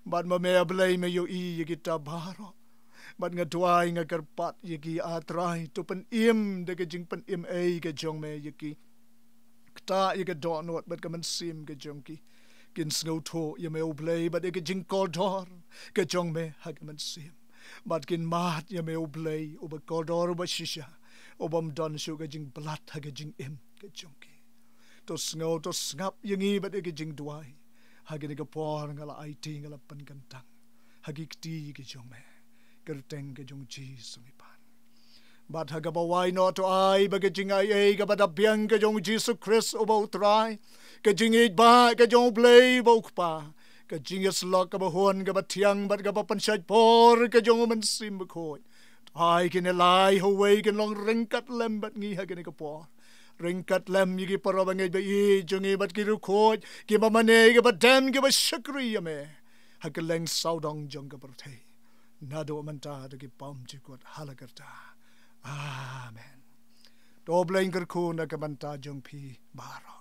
Bad ma me, A Blei, me ïohi ïa kita baroh. Bad nga duwai, nga kyrpad ïa ki, A Trai, to pynim da ka jingpynim ei ka jong me ïa ki. Ktah ïa ka dohnud bad ka mynsiem ka jong ki. Kin sngewthuh ïa me, U Blei, bad ïa ka jingkordor ka jong me ha ka mynsiem. Bad kin mad ïa me, U Blei, uba kordor, uba shisha, ubym don shuh ka jingbylla ha ka jingim ka jong ki. To sngew, to sngap ïa ngi bad ïa ka jingduwai ha kane ka por. Nga la aiti, nga la pynkyntang ha ki kti ka jong me, kyrteng ka jong U Jisu ngi pan. Bad ha kaba wai noh, to ai ba ka jingai ei kaba da biang ka jong U Jisu Khrist uba U Trai, ka jingïeit ba ka jong U Blei uba U Kpa, ka jingïasyllok kaba hun, kaba thiang bad kaba pynshait por ka jong U Mynsiem Bakhuid, to ai kine lai ha uwei kin long ryngkat lem bad ngi ha kane ka por. Ryngkat lem ïa ki para bangeit ba ïeit jong ngi bad ki riewkhuid, kiba mane, kiba dem, kiba shakri ïa me ha kylleng sawdong jong ka pyrthei, naduh mynta haduh ki bymjukut, ha la karta. Amen. To Blei un kyrkhu na ka bynta jong phi baroh.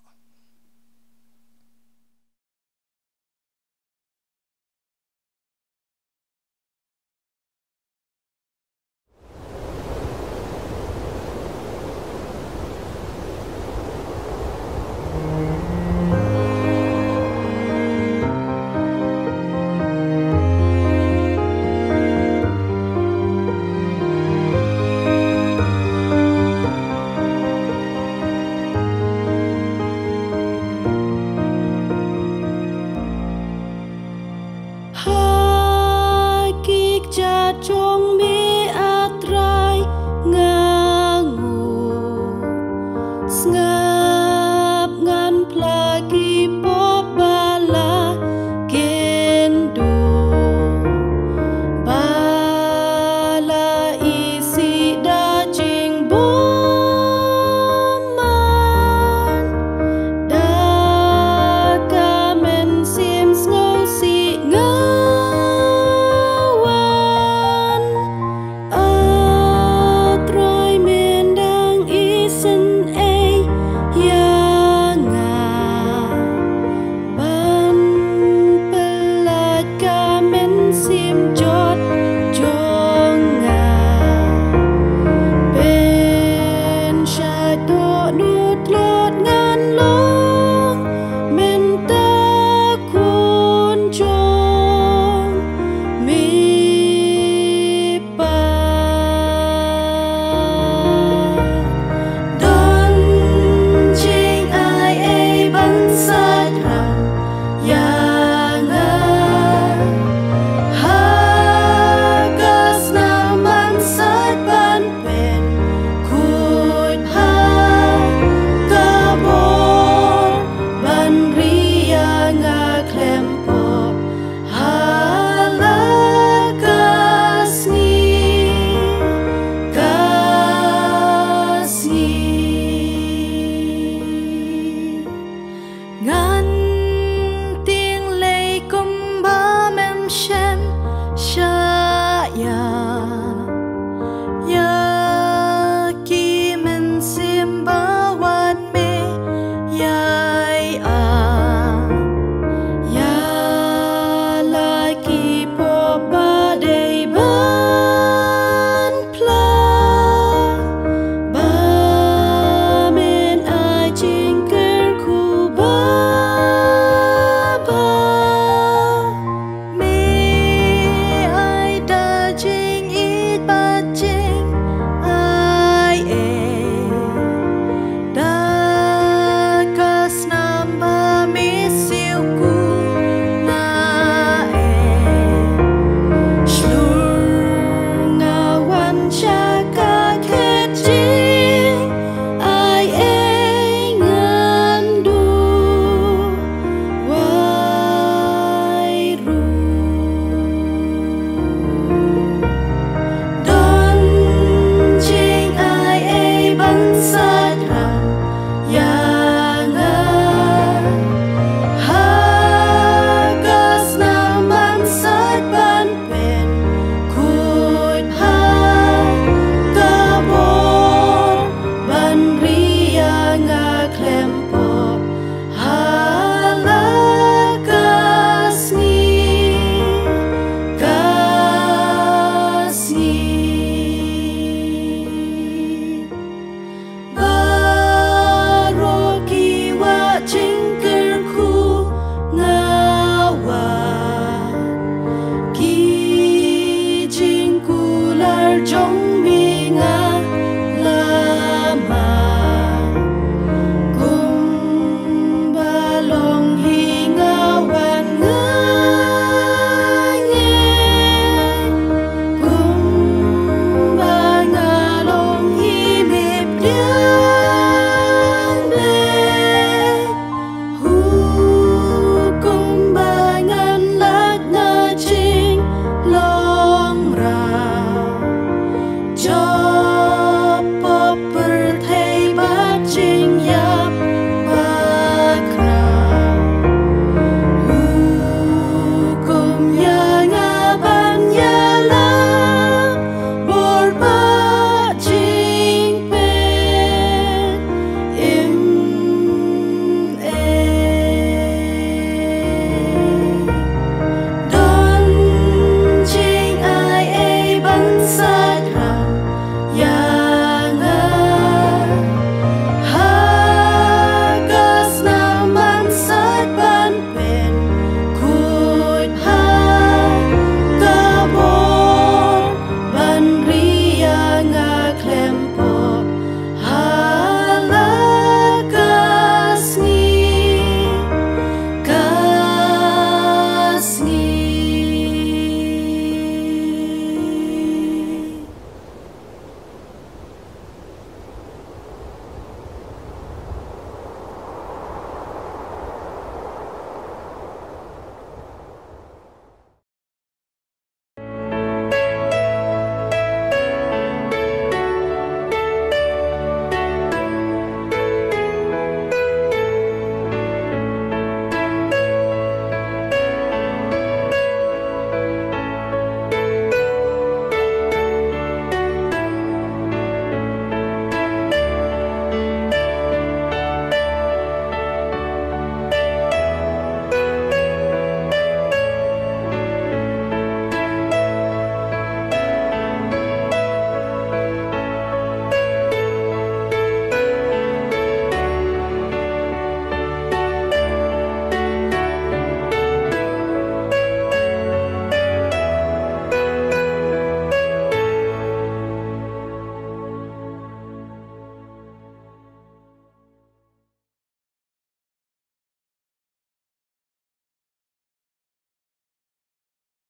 ong me nga